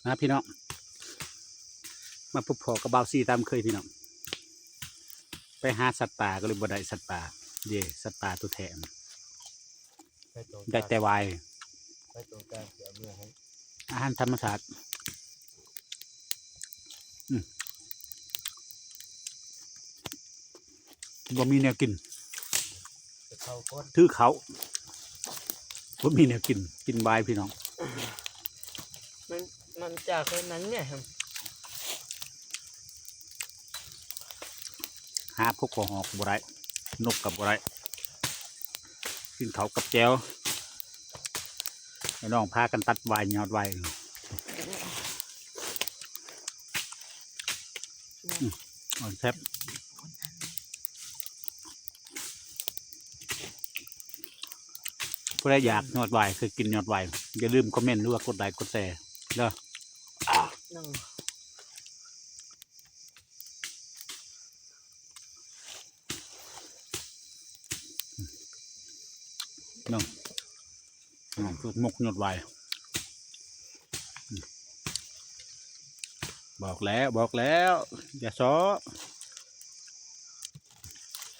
ມາພີ່ນ້ອງ ມາພົບພໍ້ກັບບ່າວຊີຕາມເຄີຍພີ່ນ້ອງ ໄປຫາສັດປ່າກໍເລີຍບໍ່ໄດ້ສັດປ່າ ເດ້ ສັດປ່າຕົວແທນ ໄດ້ແຕ່ຫວາຍ ໄປຕົວກາງຊິເອົາເມືອໃຫ້ ອາຫານທຳມະຊາດ ອືມ ບໍ່ມີແນວກິນ ໄປເຜົາກ່ອນ ຖືເຂົ້າ ບໍ່ມີແນວກິນ ກິນຫວາຍພີ່ນ້ອງ ມັນ ມັນຈາກນັ້ນແຫຼະ ຫາພົບພໍ້ຫອກບໍ່ໄດ້ ນົກກໍບໍ່ໄດ້ ກິນເຂົ້າກັບແຈ່ວ ພີ່ນ້ອງພາກັນຕັດຫວາຍ ຍອດຫວາຍ ອືມ ອ່ອນແຊບ ຜູ້ໃດຢາກຍອດຫວາຍ ເຄີຍກິນຍອດຫວາຍ ຢ່າລືມຄອມເມັນ ຫຼືວ່າກົດໄລກົດແຊເດີ ໜຶ່ງ ນ້ອງ ນ້ອງ ໝົກຍອດຫວາຍ ອືມ ບອກແລ້ວ ບອກແລ້ວ ຢ່າຊໍ